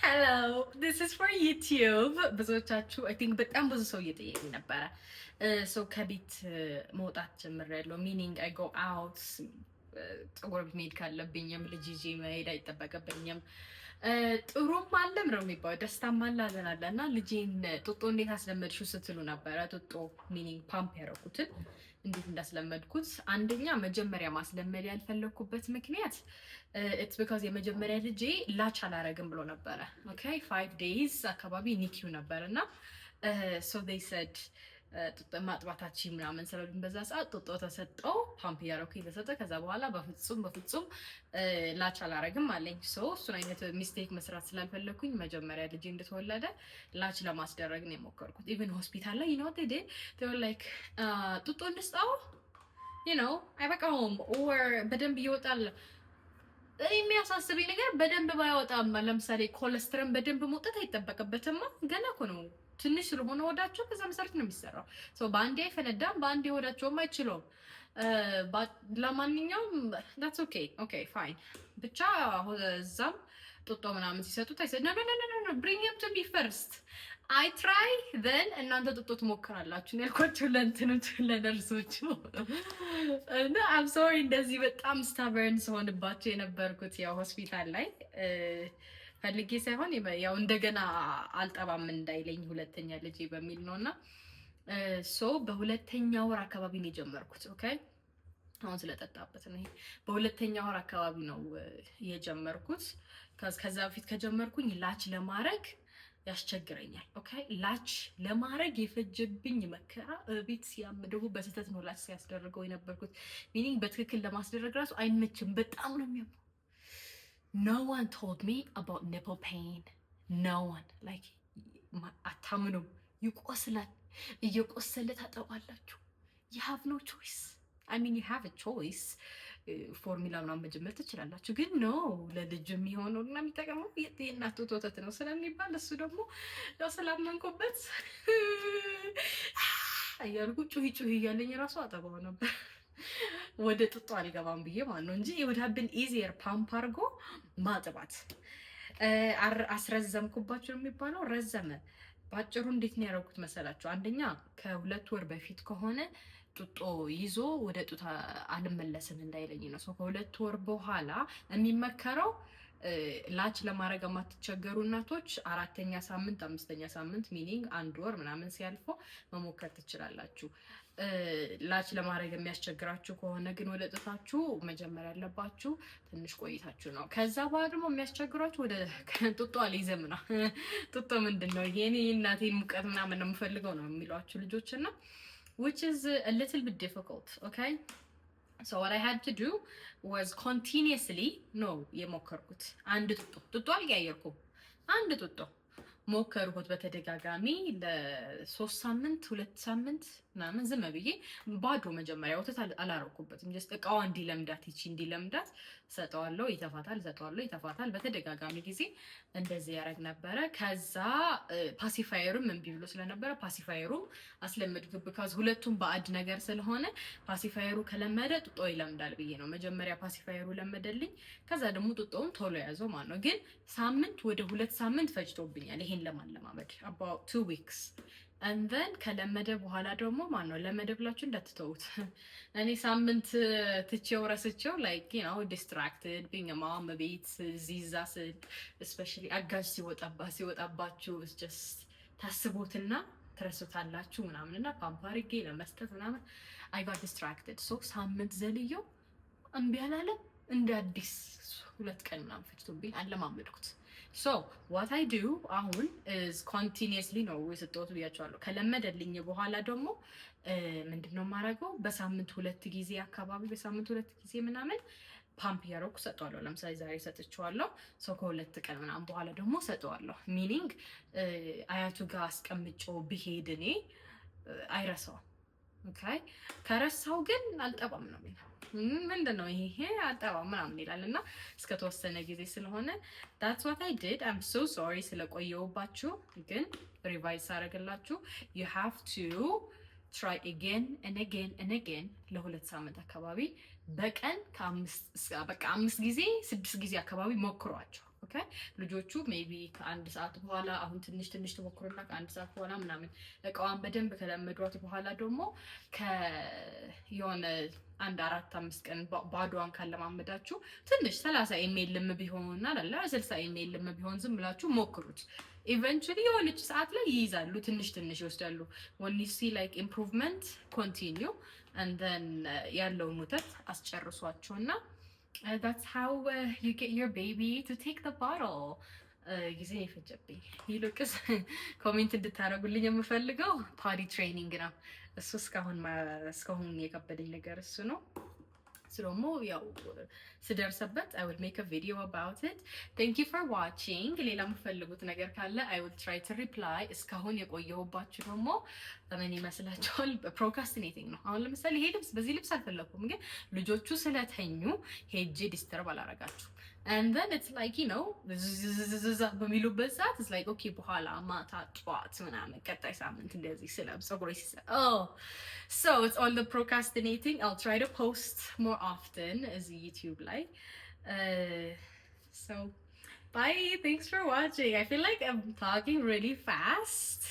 Hello, this is for YouTube። ብዙዎቻችሁ፣ I think በጣም ብዙ ሰው እየጠየቀኝ ነበረ። So ከቤት መውጣት ጀምሬያለሁ። Meaning I go out፣ ፀጉር ቤት መሄድ ካለብኝም ልጅ ይዤ መሄድ አይጠበቅብኝም። ጥሩም አለም ነው የሚባለው፣ ደስታም አለ፣ ሀዘን አለ። እና ልጄን ጡጦ እንዴት አስለመድሽው ስትሉ ነበረ። ጡጦ meaning pump ያደረኩትን እንዴት እንዳስለመድኩት፣ አንደኛ መጀመሪያ ማስለመድ ያልፈለግኩበት ምክንያት it's because የመጀመሪያ ልጄ latch አላረግም ብሎ ነበረ። Okay, 5 days አካባቢ NICU ነበር እና so they said ማጥባታችን ምናምን ስለሉኝ በዛ ሰዓት ጡጦ ተሰጠው፣ ፓምፕ እያደረኩ የተሰጠ። ከዛ በኋላ በፍጹም በፍጹም latch አላረግም አለኝ። So እሱን አይነት mistake መስራት ስላልፈለግኩኝ መጀመሪያ ልጄ እንደተወለደ latch ለማስደረግ ነው የሞከርኩት። Even ሆስፒታል ላይ they were like ጡጦ እንስጠው አይበቃውም or በደንብ ይወጣል። የሚያሳስበኝ ነገር በደንብ ባይወጣም፣ ለምሳሌ colostrum በደንብ መውጣት አይጠበቅበትማ፣ ገና እኮ ነው፣ ትንሽ ስለሆነ ሆዳቸው በዛ መሰረት ነው የሚሰራው። በአንዴ አይፈነዳም፣ በአንዴ ሆዳቸውም አይችለውም። ለማንኛውም that's okay, fine። ብቻ እዛም ጡጦ ምናምን ሲሰጡት I said, "No, no, no, no, bring him to me first, I try, then እናንተ ጡጦ ትሞክራላችሁ" ያልኳቸው ለእንትኖቹ፣ ለነርሶቹ። እና I'm sorry እንደዚህ በጣም stubborn ስሆንባቸው የነበርኩት ያው ሆስፒታል ላይ ፈልጌ ሳይሆን ያው እንደገና አልጠባም እንዳይለኝ ሁለተኛ ልጄ በሚል ነው። እና so በሁለተኛ ወር አካባቢ ነው የጀመርኩት። Okay፣ አሁን ስለጠጣበት ነው። ይሄ በሁለተኛ ወር አካባቢ ነው የጀመርኩት። ከዛ በፊት ከጀመርኩኝ latch ለማድረግ ያስቸግረኛል። Okay፣ latch ለማድረግ የፈጀብኝ መከራ ቤት ሲያም ደግሞ በስህተት ነው latch ሲያስደርገው የነበርኩት። Meaning በትክክል ለማስደረግ ራሱ አይመችም። በጣም ነው የሚያመው። No one told me about nipple pain. No one, like አታምኑም። ይቆስላል። እየቆሰለ ታጠባላችሁ። You have no choice. I mean, you have a choice፣ ፎርሙላ ምናምን መጀመር ትችላላችሁ። ግን no፣ ለልጅ የሚሆነው እና የሚጠቀመው የእናቱ ወተት ነው ስለሚባል እሱ ደግሞ ያው ስላመንኩበት እያልኩ ጩሂ ጩሂ እያለኝ ራሱ አጠባው ነበር። ወደ ጡጦ አልገባም ብዬ ማለት ነው እንጂ would have been easier pump አድርጎ ማጥባት። አስረዘምኩባቸው የሚባለው ረዘመ። በአጭሩ እንዴት ነው ያደረጉት መሰላችሁ? አንደኛ ከ2 ወር በፊት ከሆነ ጡጦ ይዞ ወደ ጡት አልመለስም እንዳይለኝ ነው። ከ2 ወር በኋላ የሚመከረው latch ለማድረግ የማትቸገሩ እናቶች አራተኛ ሳምንት፣ አምስተኛ ሳምንት፣ meaning አንድ ወር ምናምን ሲያልፈው መሞከር ትችላላችሁ። Latch ለማድረግ የሚያስቸግራችሁ ከሆነ ግን ወደ ጡታችሁ መጀመር ያለባችሁ ትንሽ ቆይታችሁ ነው። ከዛ በኋላ ደግሞ የሚያስቸግራችሁ ወደ ጡጦ አልይዘም ነው። ጡጦ ምንድን ነው፣ የኔ እናቴን ሙቀት ምናምን ነው የምፈልገው ነው የሚሏችሁ ልጆች እና which is a little bit difficult, okay? So what I had to do was continuously ነው የሞከርኩት። አንድ ጡጦ፣ ጡጦ አልቀያየርኩም። አንድ ጡጦ ሞከርኩት በተደጋጋሚ ለ3 ሳምንት፣ 2 ሳምንት ምናምን ዝም ብዬ ባዶ። መጀመሪያ ወተት አላረኩበትም። Just እቃዋ እንዲለምዳት፣ ይቺ እንዲለምዳት ሰጠዋለሁ፣ ይተፋታል፣ ሰጠዋለሁ፣ ይተፋታል። በተደጋጋሚ ጊዜ እንደዚህ ያደረግ ነበረ። ከዛ pacifier ኡም እምቢ ብሎ ስለነበረ pacifier ኡም አስለመድኩት። Because ሁለቱም ባዕድ ነገር ስለሆነ pacifier ኡ ከለመደ ጡጦ ይለምዳል ብዬ ነው። መጀመሪያ pacifier ኡ ለመደልኝ፣ ከዛ ደግሞ ጡጦውን ቶሎ ያዘው ማለት ነው። ግን ሳምንት ወደ 2 ሳምንት ፈጅቶብኛል ይሄን ለማለማመድ፣ about 2 weeks። And then ከለመደ በኋላ ደግሞ ማን ነው ለመደ ብላችሁ እንዳትተዉት። እኔ ሳምንት ትቼው ረስቼው like distracted being mom፣ ቤት እዚህ እዛ ስል፣ especially አጋዥ ሲወጣባችሁ just ታስቡትና ትረሱታላችሁ ምናምን እና ፓምፕ አድርጌ ለመስጠት ምናምን I got distracted, so ሳምንት ዘልየው እምቢ አላለም። እንደ አዲስ 2 ቀን ምናምን ፈጅቶብኝ አለማመድኩት። So what I do አሁን is continuously ነው የሰጠሁት ብያቸዋለሁ። ከለመደልኝ በኋላ ደግሞ ምንድን ነው የማደርገው? በሳምንት ሁለት ጊዜ አካባቢ፣ በሳምንት ሁለት ጊዜ ምናምን ፓምፕ እያደረኩ ሰጠዋለሁ። ለምሳሌ ዛሬ ሰጥቼዋለሁ። So ከ2 ቀን ምናምን በኋላ ደግሞ ሰጠዋለሁ። Meaning አያቱ ጋር አስቀምጬው ብሄድ እኔ አይረሳውም። Okay፣ ከረሳው ግን አልጠባም ነው የሚለው። ምንድን ነው ይሄ አልጠባም ምናምን ይላል። እና እስከተወሰነ ጊዜ ስለሆነ that's what I did. I'm so sorry ስለቆየውባችሁ፣ ግን revise ሳደርግላችሁ you have to try again and again and again። ለ2 ሳምንት አካባቢ በቀን በቃ አምስት ጊዜ፣ ስድስት ጊዜ አካባቢ ሞክሯቸው። Okay፣ ልጆቹ maybe ከአንድ ሰዓት በኋላ፣ አሁን ትንሽ ትንሽ ትሞክሩና ከአንድ ሰዓት በኋላ ምናምን እቃዋን በደንብ ከለመዷት በኋላ ደግሞ የሆነ አንድ 4-5 ቀን ባዶዋን ካለማመዳችሁ ትንሽ 30 ml ም ቢሆን አለ 60 ml ም ቢሆን ዝም ብላችሁ ሞክሩት። Eventually የሆነች ሰዓት ላይ ይይዛሉ፣ ትንሽ ትንሽ ይወስዳሉ። When you see like improvement, continue and then ያለውን ወተት አስጨርሷቸውና that's how you get your baby to take the bottle። ጊዜ የፈጀብኝ። ይልቅስ comment እንድታደርጉልኝ የምፈልገው potty training ነው። እሱ እስካሁን የከበደኝ ነገር እሱ ነው። እሱ ደግሞ ያው ስደርስበት I will make a video about it። Thank you for watching። ሌላ የምፈልጉት ነገር ካለ I will try to reply። እስካሁን የቆየሁባችሁ ደግሞ ምን ይመስላችኋል? Procrastinating ነው። አሁን ለምሳሌ ይሄ ልብስ፣ በዚህ ልብስ አልፈለኩም፣ ግን ልጆቹ ስለተኙ ሄጄ disturb አላረጋችሁ and then it's like በሚሉበት ሰዓት it's like okay፣ በኋላ ማታ፣ ጠዋት ምናምን፣ ቀጣይ ሳምንት እንደዚህ ስለብስ ፀጉሬ ሲሰ oh፣ so it's all the procrastinating። I'll try to post more often እዚህ YouTube ላይ። So bye, thanks for watching። I feel like I'm talking really fast.